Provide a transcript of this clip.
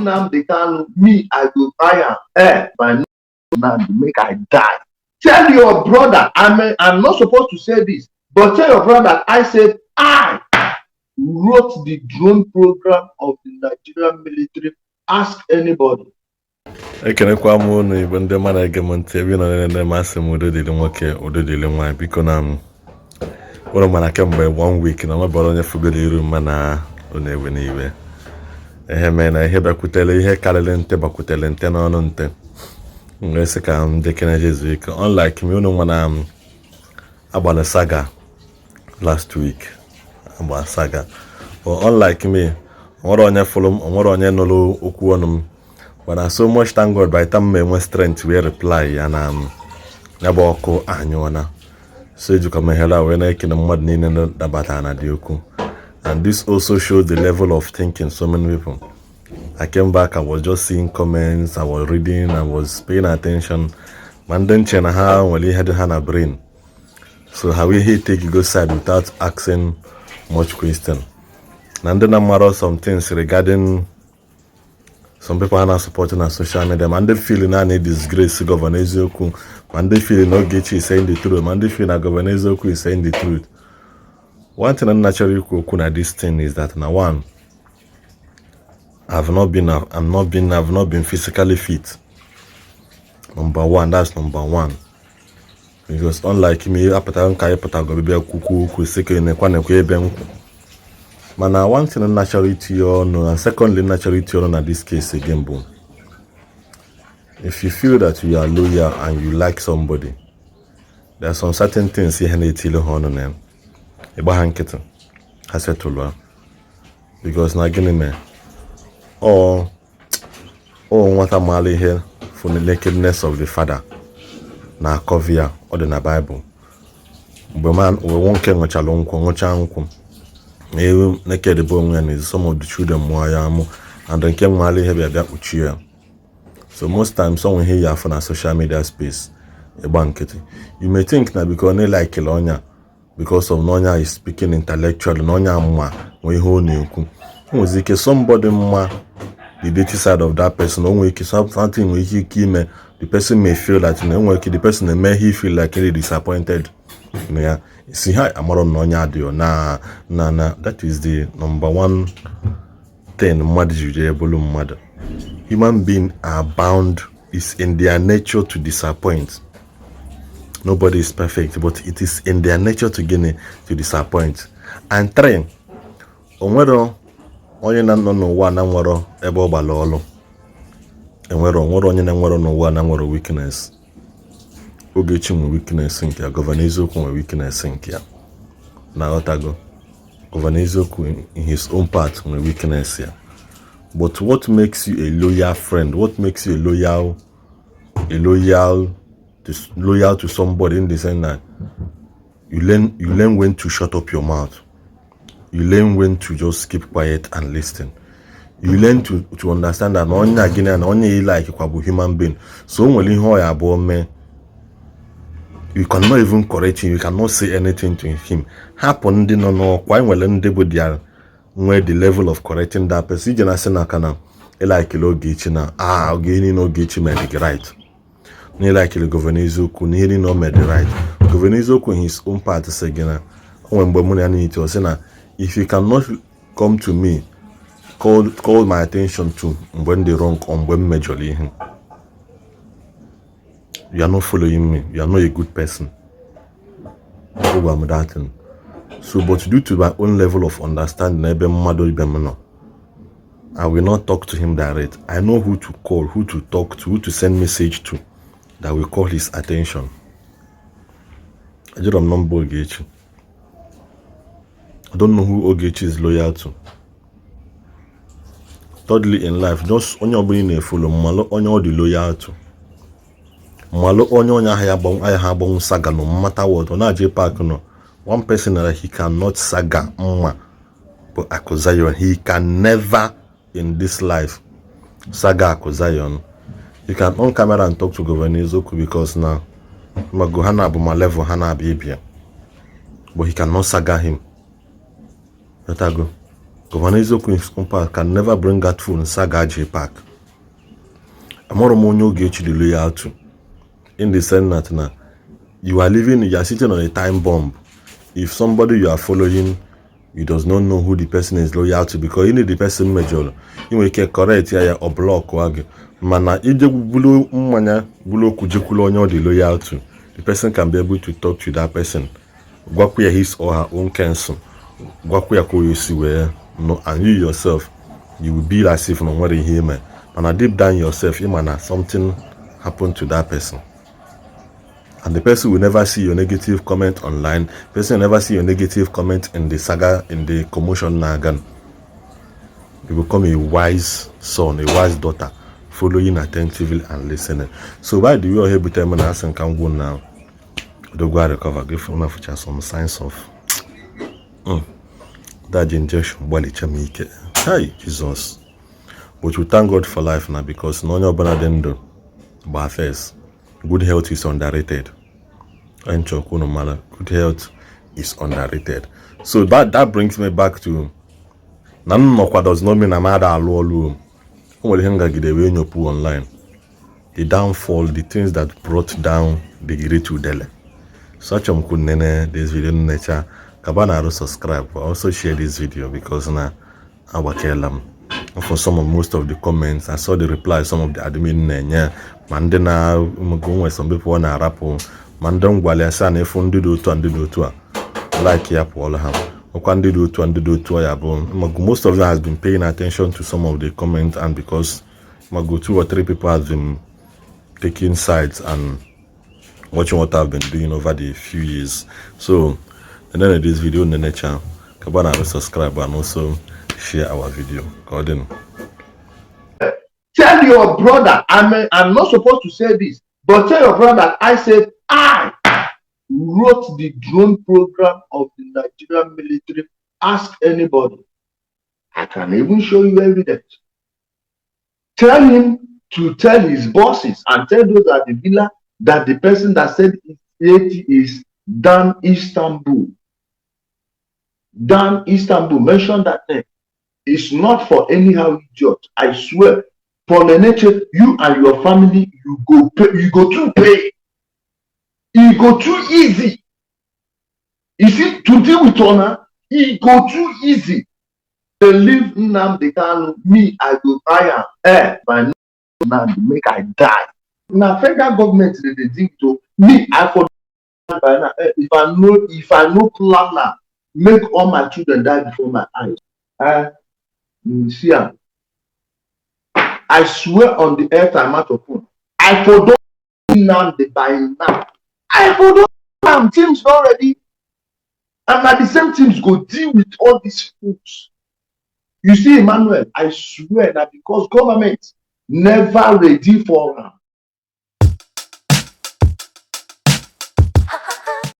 Nnamdi Kanu, me, I go buy am. My Nnamdi, make I die. Tell your brother, I'm not supposed to say this, but tell your brother, I said, I wrote the drone program of the Nigerian military. Ask anybody. Ekenekwa m unu Igbo ndị mmadụ ege m ntị ebe nọ nene masị m udo dịrị nwoke udo dịrị nwaanyị biko na m ụrụ mana kemgbe 1 week na nwebara onye fugoro iru mma na ọ na-ewe n'iwe ihe mee na ihe bakwutere ihe karịrị nte bakwutere nte n'ọnụ nte wee sị ka m dekere jezu ike unlike me unu nwa na agbara saga last week agba saga but unlike me onwere onye fụrụ m onwere onye nụrụ okwu ọnụ m. But I so much thank God by the time my strength we reply and Naboko anyona. So you come here when I can mad nina the batana dioku. And this also shows the level of thinking so many people. I came back, I was just seeing comments, I was reading, I was paying attention. Man then chena ha when he had a brain. So how we he take you go side without asking much question. And then I'm some things regarding some people are not supporting our social media. Man, they feel I need disgrace Governor Ezeoku. Man, they feel no Gechi is saying the truth. Man, they feel that Governor Ezeoku is saying the truth. One thing I'm naturally cool at this thing is that now one, I've not been physically fit. Number one, that's number one. Because unlike me, Man, I want to naturality or no, and secondly, naturality or no, this case again, boom. If you feel that you are loyal and you like somebody, there are some certain things you need to learn on them. Ibahanketen, I said to Lua, because now again, me, oh, what am I here for the nakedness of the father? Na kovia or the na Bible. But man, we won't care much along, much uncle. Naked bone is some of the children and then came Mali heavy about uchiya. So most times someone here from a social media space a banquet. You may think that because they like Kelonya, because of Nonya is speaking intellectually, Nonya ma we hold you. Somebody ma the dirty side of that person, something we the person may feel that the person may he feel like really disappointed. Yeah, see how Amaro Nonya do na that is the number one thing mother. Human beings are bound, it's in their nature to disappoint. Nobody is perfect, but it is in their nature to disappoint. And three, onwero onye na no n'ụwa na nwere ebe ọ gbara ọlụ. Onwere onye na nwere n'ụwa na nwere weakness. Ogechi nwe weakness nke ya, Governor Ezeoku nwe weakness nke ya. Na otago. Governor Ezeoku in his own part nwe weakness ya. But what makes you a loyal friend? What makes you loyal to somebody in the sense that you learn when to shut up your mouth. You learn when to just keep quiet and listen. You learn to understand that only again and only like a human being. So when you cannot even correct him, you cannot say anything to him. Happen didn't know why where the level of correcting that person. You just say na like you get na again no get you made right. You like the Governor Ezeoku, you no made right. Governor Ezeoku in his own part say again when money need to say na if you cannot come to me, call my attention to when they wrong on when majorly him. You are not following me. You are not a good person. So, but due to my own level of understanding, I will not talk to him direct. I know who to call, who to talk to, who to send message to that will call his attention. I don't know Ogechi. I don't know who Ogechi is loyal to. Thirdly, in life, just only being a follow, malo only the loyal to. Malo only I have saga no matter what. On a J Park no. One person that he cannot saga but Akozayon, he can never in this life saga Akozayon. You can on camera and talk to Governor Ezeoku because now Magohana Buma level Hana Bibia. But he cannot saga him. Let go. Governor Eziokwu can never bring that phone Sagaji Park. Amoromonyo Gechi the loyal to. In the sense that now you are sitting on a time bomb. If somebody you are following, you does not know who the person is loyal to, because you need the person major. You will get correct here or block wag. Mana ije bulu mmanya bulu kujikulo onyo the loyal to. The person can be able to talk to that person. Gwakuya his or her own counsel. Gwakuya ko you see where no, and you yourself, you will be as if no one hear me. And deep down yourself, something happened to that person. And the person will never see your negative comment online. The person will never see your negative comment in the saga, in the commotion nagan. You become a wise son, a wise daughter, following attentively and listening. So why do you all every time I can go now? Do go recover, give some signs of that injection. Hi, Jesus. But we thank God for life now, because no one do. But first, good health is underrated. Good health is underrated. So that brings me back to Nanokwa does not mean Amada Alolu. Online. The downfall, the things that brought down the Iri to Dele. Such this video nature. Kabana subscribe, but also share this video, because now our kelam. For most of the comments, I saw the reply. Some of the admin Mandena some people wanna rap. Mandong Waliasan if undo to and do to like yap all ham. Do to and do to most of them has been paying attention to some of the comments, and because Mago 2 or 3 people has been taking sides and watching what I've been doing over the few years. So and then this video in the nature, Kabana will subscribe and also share our video. Gordon. Tell your brother, I'm not supposed to say this, but tell your brother I said I wrote the drone program of the Nigerian military. Ask anybody. I can even show you evidence. Tell him to tell his bosses and tell those at the villa that the person that said it is Dan Istanbul. Dan Istanbul, mention that name. It's not for anyhow idiot. I swear. For the nature, you and your family, you go too pay. You go too easy. You see, to deal with honor, it go too easy. They leave Nnamdi Kanu, me, I go buy am. By now, make I die. Now, federal government, they think to me, I for by now. If I no plan now, make all my children die before my eyes. See, I swear on the earth I'm out of phone. I forgot Nnamdi by now. I forgot teams already. And now the same teams go deal with all these fools. You see, Emmanuel, I swear that because government never ready for